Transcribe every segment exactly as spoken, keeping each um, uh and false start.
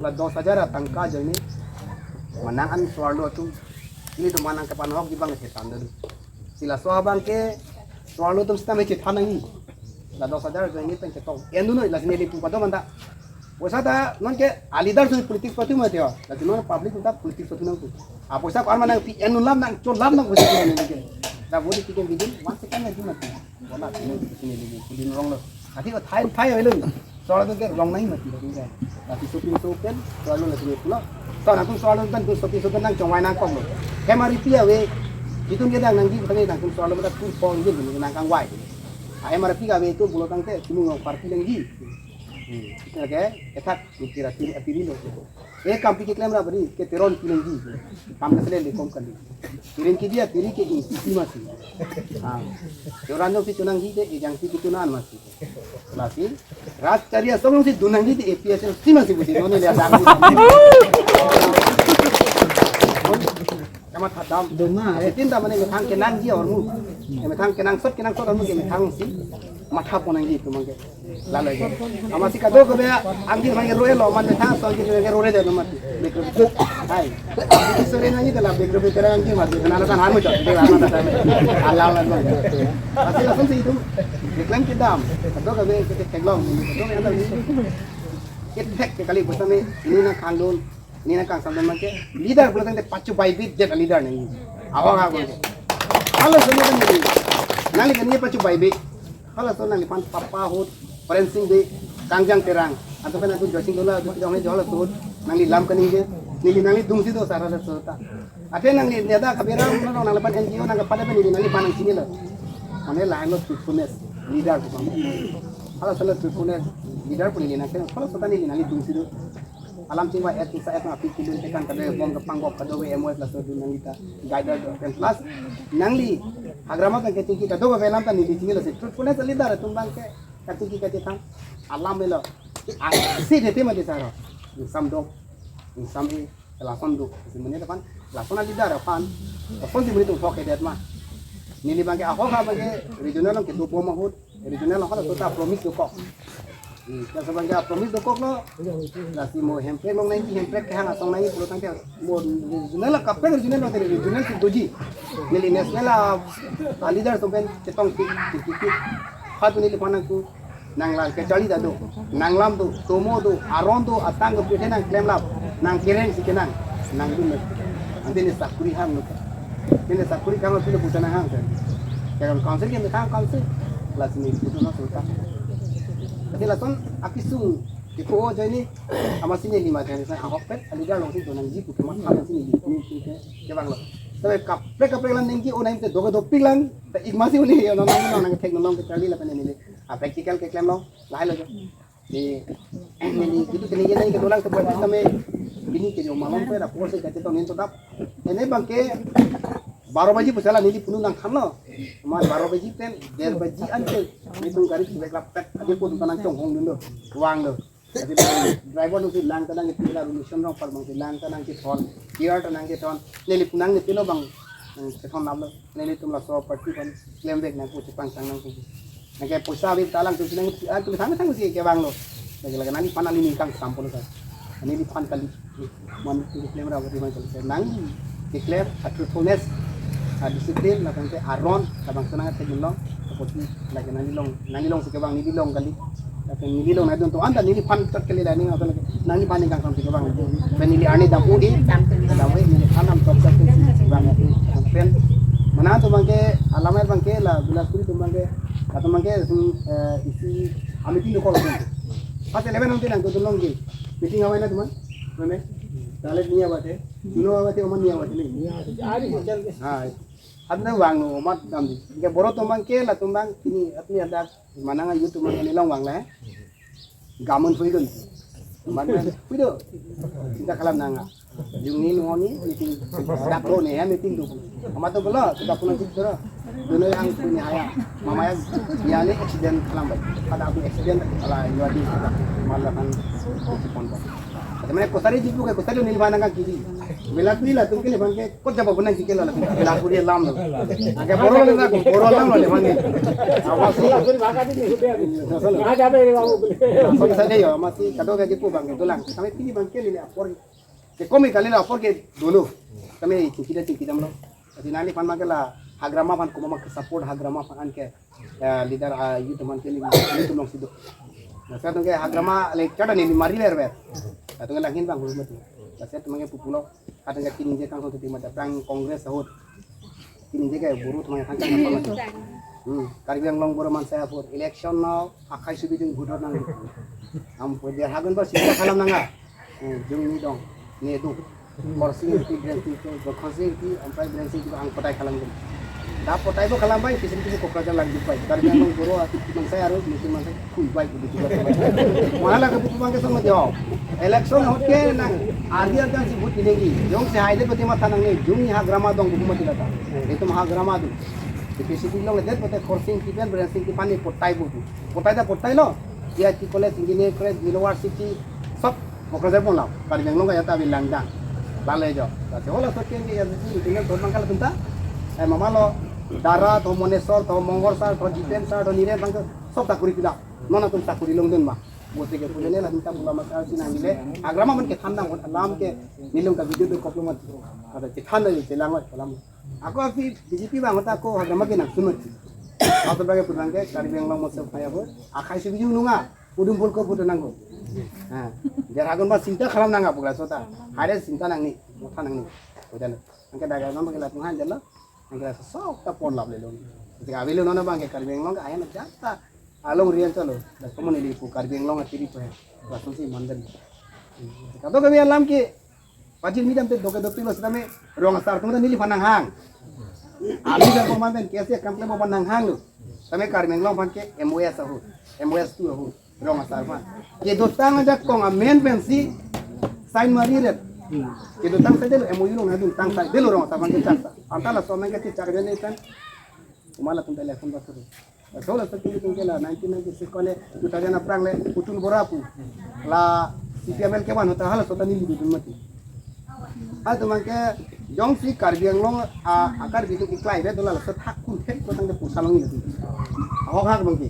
La dos hajar atangka ajoine manang an so-arlo atum, nelitum manang kepanhokji abang chethan do. Si laso abang ke so-arlo atum sitame chethan nangji. La dos hajar ajoine pen chetong. Endunoi, lasi neli pu padom anta. Poisa ta non ke a-leader si politics party mati ho. Lasi non public ta politics party nangpu. A poisa ko-an manang pi endulam nang cholam nang poisa ko neli ke. Da vote ticket bidin, one second lagi mati. Wala sini sini lagi kudin rong lo. Ati ko thai thai oi lo. So-arlo atum ke rong nangji mati lagi ke. Lasi sopinso pen so-arlo lasi pulo. So nangtum so-arlo pen tu sopinso pen nangchongvai nangkoklo. Hem aripi ave. Itum ke dang nangji, kami nangtum so-arlo pen tu pon ji nangkangvai. A hem aripi ave tu pulo tangte chimung party nangji. Hmm. Oke, ethak mikir ati ati lo. E kampi keklem ra beri ke Teron pinangji. Kam ke sele lekom kali. Irin ke dia tiri ke isi masi. Ah. Teron jongsi chonangji te ejang si kechonan masi. Lasi rat chari asong si dunangji te A P H L C masi pusi noni le asang. Kamat hadam. Doma, eh. Sitin ta mane methang kenangji ahormu. Methang kenangsot kenangsot ahormu ke methang si matha pon nangji itum abang ke. Lalo aja. Amatsi kadokave angkir abang ke roi lo, man methang so angkir abang ke roi de lo mati. Background. Hai. Isi sore nangji dalam background terang angkir mati. Kena alasan anu cok. Dia lama datang. Alal lama. Pasti langsung si itum. Keklem kedam. Kadokave kita keklem. Kadokave ada ni. Ethek ke kali poisa me, neli nangkangdun, neli nangkangsam abang ke leader pulo tangte pachu bai bit jet leader nangji. Ahok ahok abang ke. Halaso neli kan neli. Nangli kan neli pachu bai bit. Halaso nangliphan papa ahut, Paren Sing Bey, Kangjang Terang. Anto kan anto Joysing Dola, anto kita halaso ahut. Nangli lam kaningje, neli nangli dungsi do sara halaso ta. Ate nangli neda kabera, no, no, nangliphan N G O nangkapada pen neli nangliphan nangchinilo. Mane lahenlo truthfulness leader pu abang. Halaso lo truthfulness leader pu neli nangke, halaso ta neli nangli dungsi do. Alam chingvai-et, ingsa-et nang aphi kilun tekan kadokave bom kepanggop kadokave M O F laso dun nangli ta guide do. Pen plus nangli hagrama pen kechingki kadokave alam ta neli chinilo si truthfulness leader atum abang ke kachingki kachethan alam melo. Asi dete mati saro. Ingsam dok, ingsam e, lason dok. Si mane aphan, lason a-leader aphan, lason si mane atum thok kedet ma. Neli abang ke ahok abang ke regional along kedo bom ahut, regional along halaso ta promise dokok. Hmm, laso abang ke promise dokoklo. Lasi mo Hemprek along nangji, Hemprek kehang asong nangji pulo tangte mo regional kaprek regional along regional si doji. Neli national a, a-leader atum pen chetong tik tik tik tik. Hatu neliphan nangku nang lang kacharli ta do, nang lam do, tomo do, aron do, atang do, pete nang klemlap, nang kereng si kenang, nang dun. Ante ne sakuri hang lo. Ne sakuri kang pilo puta nang hang kan. Karon council ke methang council. Lasi ne putu na sultan. Tapi lason akisung, iko ajoine, amatsi neli mati sa ahok pen, a-leader along si donangji pu kematha si neli, neli ke, kevanglo. Tapi kaprek kaprek alam ningje, onai te doke dopik lang, ta ik masi uni, nang nang nang thek nang kacharli lapen neli. A practical keklemlo, lahai lo jo. Di, neli gitu tini jena ke dolang sebuah kita me, bini ke jo malam pe dapur se kachetong nin todap. Ini abang ke baro baji pusala neli punu nangkhanlo. Amat baro baji pen, der baji ante. Nelitum gari si beklap pet, adi pun tanang chonghong dun do, vang do. Jadi driver nung si lang tanang itu la revolution rong par abang si lang tanang kethon, gear tanang kethon. Neli punang neli pilo abang, nang kethon lam lo. Nelitum laso party pen klemvek nangpu chepangsang nangpu. Nangke poisa ave ta lang tu si nang, ah, tu tang tang si kevanglo. Lagi lagi nangliphan nangli ningkang sampul ka. Nangliphan kali. Mane tu klem ra beri man kali. Nangli keklem a-truthfulness, a-discipline, lapen ke aron, labangso nang athek dun long. Apotsi lagi nangli long, nangli long si kevang neli long kali. Lapen neli long nangdun to anta neliphan chot kali la ning apa lagi. Nangliphan ningkang sampai kevang. Pen neli arni dampo di, dampo neliphan nam chot chot si kevang. Pen mana atum abang ke, alam abang ke la, Bilaspuri atum abang ke, atum abang ke, hmm, eh, isi a-meeting dokok atum. Pas eleven nanti nangtum long ke. Meeting abai na atum abang? Mane? Dalit niya bate. Juno bate, oman niya bate ni. Hai. Adna vanglo, oman damdi. Ke boro atum abang ke, latum abang, ini, atni ada, manang a-youth atum abang ke neli long vanglo, eh? Gamun phui dun. Teman phui do. Kita kalam nanga. Jung ni nungo ni meeting. Dak do ni ya meeting do. Ama to bela sudah pulang situ terus. Dulu yang punya haya. Mama yang dia ni accident kalam baik. Pada aku accident ala yuadi sudah malah kan si pon. Mane kosari jipu ke kosari neli bang nangkiji. Belapuri latum ke neli bang ke kot jabo benang jike la latum. Belapuri alam lo. Anke Boro alam lo, Boro alam lo neli bang ke. Amatsi. Kosari yo, amatsi kado ke jipu bang ke dolang. Kami pini bang ke neli apor. Ke komi kali la apor ke dolo. Kami chingki da chingki damlo. Jadi nangliphan bang ke la hagrama aphan komat ma ke support hagrama aphan ke, ya, leader, ah, youth aphan ke neli, neli tum longsi do. Laso atum ke hagrama le chada neli mari ber ber. Atum ke langhin bang hulu mati. Laso atum ke pupulo. Kadang ke kiningje kangkong titi mata prang Congress ahut. Kiningje ke Boro atum ke kangkong apa mati. Hmm, Karbi Anglong Boro mansai apor. Election now akhai subi jung budor nang. Am pwe dia hagun ba sida kalam nanga. Hmm, jung ni dong. Ne do. Khorsing Engti, Biren Engti, Khorsing Engti, Ampai Biren Engti, ang potai kalang dun. Da potai bo kalang bai, kisim kisim Kokrajhar lang jupai. Karbi Anglong Boro, mansai aru, mungkin mansai, kui bai, begitu juga. Mahala ke buku bangke sama jawab. Election ahut ke nang, adi akan si vote pinegi. Jongsi haide pati matha nangne, jung ni hagrama dong buku mati lata. Itum hagrama do. Ipi si bilong ledet pati Khorsing Engti pen, Biren Engti pen ni potai buku. Potai da potai lo. I I T college, engineering college, university, sob Kokrajhar pon lo. Karbi Anglong ke ya ta bilang dang. Lale jo. Lasi halaso ke ya si tinggal dot mangkal atum ta. Eh, mama lo, Dara, to Monesor, to Mongol sar, to Jipen sar, to Niren bang, sob sakuri pila. Non atum sakuri longdun ma. Bote ke pulene la minta pula makal si nangle. Hagrama man kethan dang, alam ke neli tum ke video do koplo mat. Ada kethan dang, chelang mat alam. Ako api B J P bang, ako hagrama ke nangsun mat. Ako bagi pulang ke Karbi Anglong mosok kaya bo. Akhai subi jung nunga. Udum pul ko putu nangko. Ha. Jar hagun ba sinta kalam nanga pukla sota. Hare sinta nangni, motha nangni. Udah lo. Anke daga nama kila Tuhan jalo. Anke sok ta pon lap lelo. Ketika avelo nona bang ke Karbi Anglong ke ayan jata. Along rian chalo. Das pemon ili pu Karbi Anglong atiri pe. Langsung si mandan. Kado kami alam ke pajir midam te doke dopilo setame rong asar tum neliphan nanghang. Ali dan pemain K S A kam klem pon nanghang lo. Tame Karbi Anglong aphan ke M O S ahut, M O S two ahut, rong asar aphan. Kedotang ajakong amen pensi sign mari ret. Kedotang sai delo M O U lo nadun tang sai delo rong asar aphan ke chaksa. Anta laso amen ke chak ret ne pen. Komat latum election ba suru. Laso laso tinggi tinggi la nineteen ninety-six kone two thousand aphrang le Putul Bora pu. La C P M L kevan ahut ta halaso ta neli dudun mati. Atum bang ke jongsi Karbi Anglong a, a Karbi atum iklai ve dola laso thak kun thek ko tangte pusa longji lati. Ahok hak bang ke.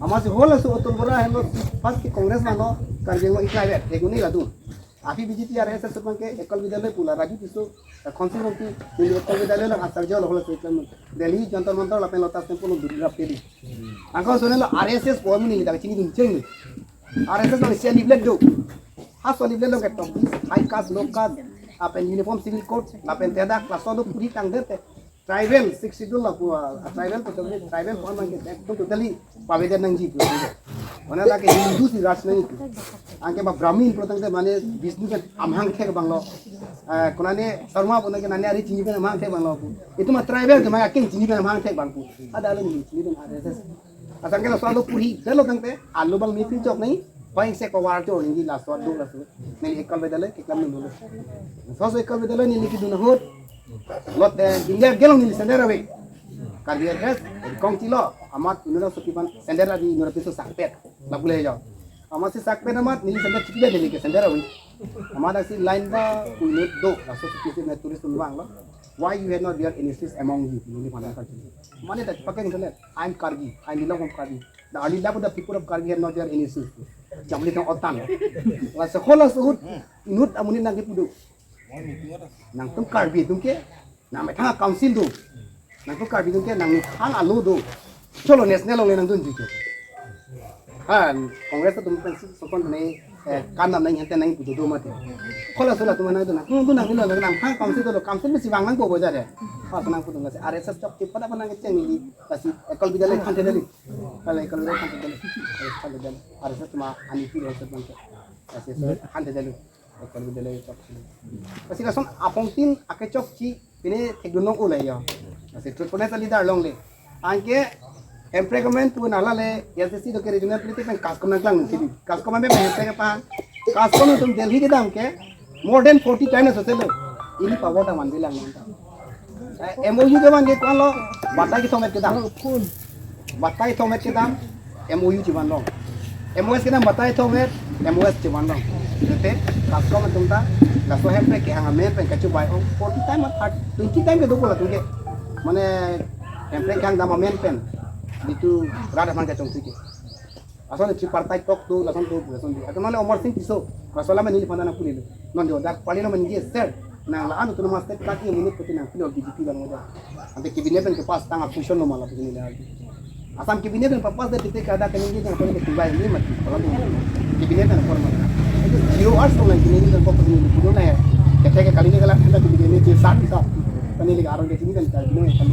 Amatsi halaso Atul Bora henlo first ke Congress mano Karbi Anglong iklai ve. Eguni ladu. Api B J P R S S bang ke Ekal Vidyalaya pu la Raju Tisso, eh, Khonsing Rongpi, neli Ekal Vidyalaya lo asar jo lo halaso iklan. Delhi Jantar Mantar lapen Lotus Temple lo duri rap Delhi. Angko sone lo R S S po muni neli ta chinidun cheng. R S S lo sia leaflet do. Ha so leaflet lo ke top high caste, low caste, lapen uniform civil code, lapen tedak, laso lo puri tangdet te. Tribal, Sixth Schedule lapu, ah, tribal to totally, tribal form bang ke, ekdom totally paveda nangji pu. Mane lake Hindu si Raj nangji pu. Anke ba Brahmin pu tangte mane Vishnu ke amahang thek bang lo. Eh, konane Sarma pu nangke nane ari chini pen amahang thek bang lo pu. Itum a tribal ke mane aking chini pen amahang thek bang pu. Ada lo ni chini pen R S S. Asang ke laso alo puri, dalo tangte, alo bang mipin chok nai, bang se ko war chok nai, laso do laso. Neli Ekal Vidyalaya, keklam nung dulu. Laso Ekal Vidyalaya neli kedun ahut, lot, eh, India gelong neli sender ave. Karbi address, kong chilo, amat inut aso kipan sender adi inut apiso sakpet. Lapu le jo. Amatsi sakpet amat, neli sender chikida neli ke sender ave. Amat asi line ba, inut do, laso si kisi na tourist tum bang lo. Why you have not bear any issues among you? Neli pandang kan. Mane ta pakai internet. I'm Karbi. I belong from Karbi. The only love the people of Karbi have not their any issues. Jamli tong otan. Laso hola suhut inut amonit nangkepu do. Nangtum Karbi atum ke nangmethang council do. Nangtum Karbi atum ke nangmethang alo do. Cholo national along le nangdun juke. Han Congress atum pen si sokon ne, eh, kan nam nang hente nangpu do mati. Hola sola atum nangdun nang. Nangdun nang nilo nangmethang council do council mesi bang nangpo boja de. Ha nangpu do masi R S S chok ke pada pada nangkecheng neli. Lasi Ekal Vidyalaya than te dali. Kala Ekal Vidyalaya than te dali. Eh, than te dali. R S S ma ani pi R S S bang ke. Lasi so than te dali. Ekal Vidyalaya chok si. Lasi lason apong tin ake chokche pine thekdun long ulai yo. Lasi truthfulness a leader longle. Anke empregamen pu nala le S S C do ke regional politics pen kaskom nangklang nung sidi. Kaskom ame pen emprega pa. Kaskom tum Delhi kedam ke more than forty times so selo. Ili pavo ta man bilang nang ta. Eh, M O U ke man ke kwan lo, batai kethom et kedam. Batai kethom et kedam, M O U chevan long. M O S kedam batai kethom et, M O S chevan long. Jete, Custom atum ta, laso hemprek kehang amen pen kachibai ong, forty time or thirty, twenty time kedo pula tungke. Mane hemprek kehang dam amen pen, itum rat aphan kachongthuke. Lason tripartite talk do, lason do, lason do. Atum le Amar Singh Tisso, laso alam neliphan nangpulelo. Non jo dak pali lo mane je sir, nang la-an autonomous state kat ye munit putih nangpilo B J P bang udah. Ante cabinet pen kepass tang a question lo ma lapu neli arju. Assam cabinet pen papass det tete kada kene je jang pen ketubai ni mati. Kalau tu cabinet pen form mati. Itu zero hours lo lagi ni kan kok ni kudo na ya. Kete ke kali ni kala kita cabinet ni je sat bisa. Kami lagi arong ke sini kan kita ni kan.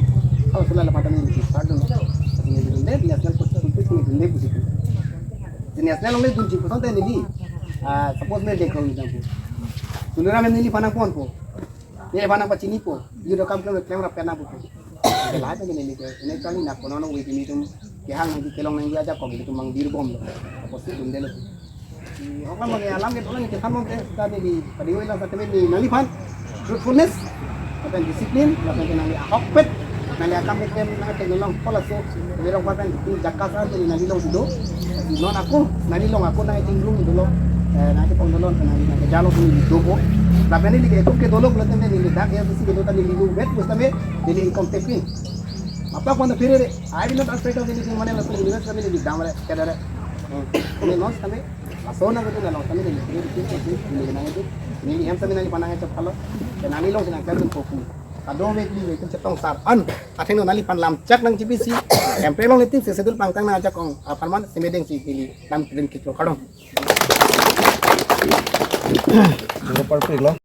Kalau sudah lepas ni je sat dong. Ini dong deh national constitution ni dong deh pusi. National only dun ji puson teh neli. Ah, suppose me dek kong ni dong. Sulura me neliphan nangponpo. Neliphan nangpachinipo. Yo do kam klem klem rap kena buku. Ke lahai ke neli ke. Ini kali nak kono no wiki ni tum kehang nangji kelong nangji ajakong itum mang Birbhum lo. Apa sih dum delo. Di hokam mane alam ke tolong ke than mom ke tadi di padi wela sa temen ni neliphan. Truthfulness, lapen discipline, lapen ke nangli ahokpet, nangli akam ke pen nang ke nolong pola so, neli rong papen di jakas an neli nangli long sido, non ako, nangli long ako nang ting room dolo, eh, nang ke pong dolo, nangli nang ke jalo pun di dobo, lapen neli ke tum ke dolo, lapen neli dak ya sisi ke dota neli lu bet, bus tame, neli income tax ni. Apa kau nak pilih deh? I will not afraid of anything, mana langsung invest kami neli dam le, kada le. Hmm. Ini non kami, laso nang ke tu nang long kami neli pilih, pilih, pilih, pilih nang itu, neli hem kami nangli panang aja palo, dan nangli long sinang kami kopi. Kadokave kali itum chetong sar an. Athengno neliphan lamchak nangji pusi. Hemprek along itum sixth schedule pangtang nang ajakong. Aphan man semedeng si neli lam krim kitro kardom. Perfect lo.